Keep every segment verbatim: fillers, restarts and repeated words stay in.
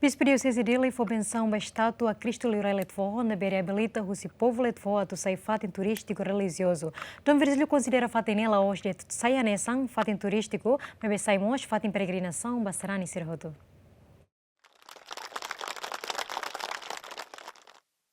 Bispu Dioseze Dili fó bensaun ba estátua Kristu Liurai Letefoho ne'ebé reabilita husi povu Letefoho atu sai fatin turístiku relijiozu. Dom Virgílio konsidera fatin ne'e la'ós de'it sai hanesan fatin turístiku, maibé sai mós fatin peregrinasaun ba sarani sira hotu.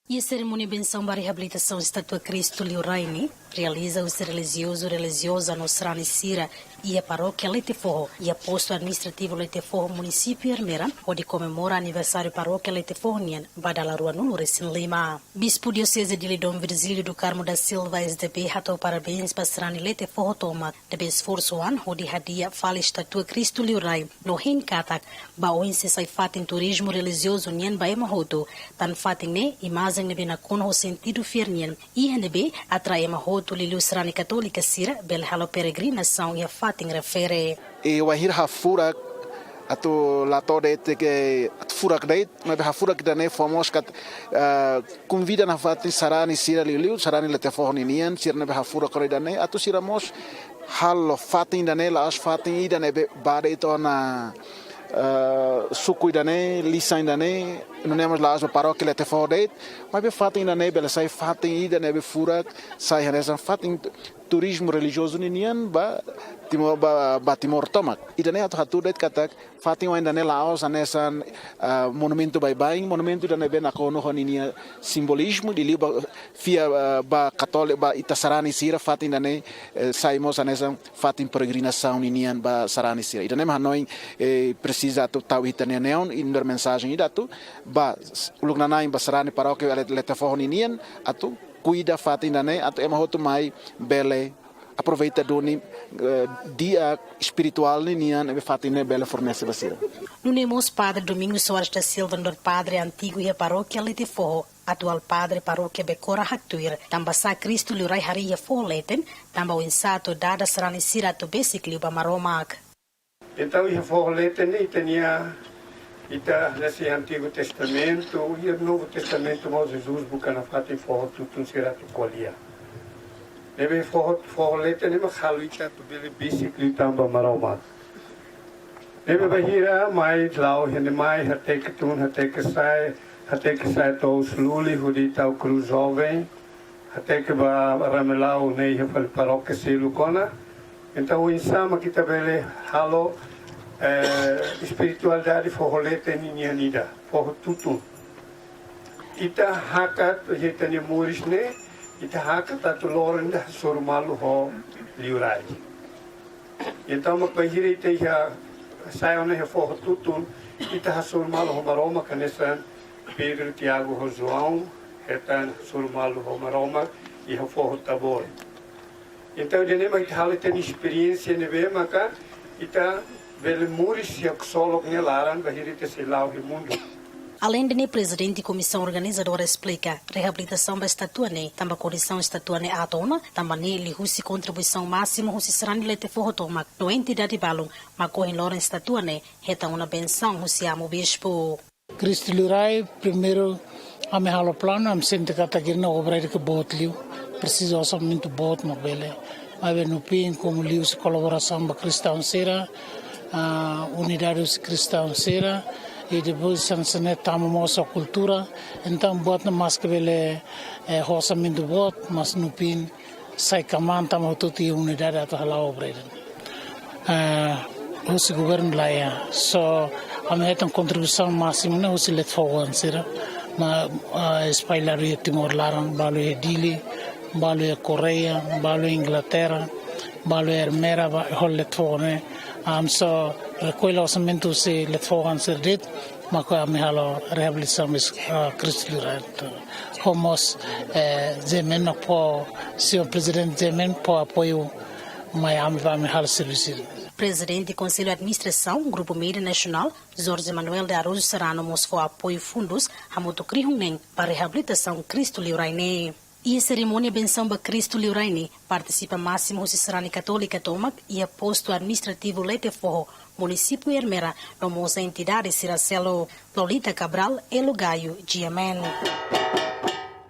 Iha serimónia bensaun ba reabilitasaun estátua Kristu Liurai ne'e realiza husi relijiozu, relijioza no sarani sira iha parókia Letefoho, iha postu administrativu Letefoho, munisípiu Ermera, hodi komemora aniversáriu parókia Letefoho nian ba dala ruanulu resin lima. Bispu Dioseze Dili Dom Virgílio do Carmo da Silva, S D B, hato'o parabéns ba sarani Letefoho tomak ne'ebé esforsu an hodi hadi'a fali estátua Kristu Liurai no hein katak ba oin sei sai fatin turizmu relijiozu nian ba ema hotu. Tan fatin ne'e imajen ne'ebé nakonu ho sentidu fiar nian, iha ne'ebé atrai ema hotu, liuliu sarani katólika sira bele halo peregrinasaun iha fatin refere. I wainhira hafurak atu la to'o de'it ke atu furak de'it, maibé hafurak ida-ne'e fó mós katak, eh, konvida nafatin sarani sira, liuliu sarani Letefoho ninian, sira ne'ebé hafurak kona ida-ne'e, atu sira mós halo fatin ida-ne'e la'ós fatin ida ne'ebé ba de'it ona, eh, suku ida-ne'e, lisan ida-ne'e, nune'e mós la'ós ba parókia Letefoho de'it, maibé fatin ida-ne'e bele sai fatin ida ne'ebé furak, sai hanesan fatin turizmu relijiozu ninian ba Timor, ba, ba Timor tomak. Ida-ne'e atu hatudu de'it katak fatin oan ida-ne'e la'ós hanesan, ah, monumentu baibain, monumentu ida ne'ebé nakonu ho ninia simbolizmu, liuliu ba fiar, ah, ba katólika, ba ita sarani sira, fatin ida-ne'e, eh, sai mós hanesan fatin peregrinasaun ninian ba sarani sira. Ida-ne'e mak hanoin, eh, presiza atu tau ita-nia neon, i nu'udar mensajen ida atu ba s-, uluk nanain ba sarani parókia Let-, Letefoho ninian, atu kuida fatin ida-ne'e, atu ema hotu mai bele aproveita duni, eh, di'ak espirituál ninian ne'ebé fatin ne'e bele fornese ba sira. Nune'e mós Padre Domingos Soares da Silva, nu'udar padre antigu iha parókia Letefoho, atuál padre parókia Becora, haktuir tanbasá Kristu Liurai harii iha foho leten, tanba oinsá atu dada sarani sira atu besik liu ba Maromak. Entaun, iha foho leten ne'e ita-nia, ita hanesan iha Antigu Testamentu, iha Novu Testamentu mós Jesus buka nafatin foho tutun sira atu ko'alia. Ne'ebé foho, foho leten ne'e mak halo ita atu bele besik liután ba Maromak. Ne'ebé bainhira mai la'o, hende mai hateke tun, hateke sa'e, hateke sa'e to'o Usululi, hodi tau Cruz Jovem, hateke ba Ramelau ne'e iha fali parókia seluk ona. Entaun, oinsá mak ita bele halo, eh, espiritualidade foho leten ninian ida, foho tutun. Ita hakat, ita-nia moris ne'e, ita hakat atu loron ida hasoru malu ho Liurai. Entaun, mak bainhira ita iha sa'e ona iha foho tutun, ita hasoru malu ho Maromak hanesan Pedro, Tiago ho João hetan hasoru malu ho Maromak iha foho Tabor. Entaun, ida-ne'e mak ita halo ita-nia esperiénsia ne'ebé maka ita bele moris iha ksolok nia laran bainhira ita sei la'o iha mundu. Aleinde ne'e, prezidente komisaun organizadora esplika, reabilitasaun ba estátua ne'e tanba kondisaun estátua ne'e aat ona, tanba ne'e liuhusi kontribuisaun másimu husi sarani Letefoho tomak no entidade balun mak ohin loron estátua ne'e hetan ona bensaun husi Amu Bispu. Kristu Liurai, primeiru, ami halo planu, ami sente katak ida-ne'e obra ida ke boot liu, presiza orsamentu boot mak bele. Maibé no fim, komu liuhusi kolaborasaun ba kristaun sira, ah, unidade husi kristaun sira, i depois hanesan ne'e tama mós ho kultura, entaun buat ne'e maske bele, eh, orsamentu boot, mas no fim, sai kmaan tanba hotu-hotu iha unidade atu hala'o obra ida. Eh, husi governu laiha. So, ami hetan kontribuisaun másimu ne'e husi Letefohoan sira. Mak, eh, espalladu iha Timor laran, balu iha Dili, balu iha Koreia, balu iha Inglaterra, balu iha Ermera, ba, ho Letefoho ne'e. Ami só rekolla orsamentu husi Letefohoan sira de'it, mak ami halo reabilitasaun ba, eh, Kristu Liurai. Ho mós, eh, G M N fó, señór prezidente G M N fó apoiu mai ami ba ami halo servisu. Prezidente Konsellu Administrasaun Grupu Média Nasionál, Jorge Manuel de Araújo Serrano, mós fó apoiu fundus hamutuk rihun neen ba reabilitasaun Kristu Liurai ne'e. Iha serimónia bensaun ba Kristu Liurai ne'e partisipa másimu husi sarani katólika tomak iha postu administrativu Letefoho, munisípiu Ermera, no mós entidade sira seluk. Lolita Cabral, Elo Gayo, G M N.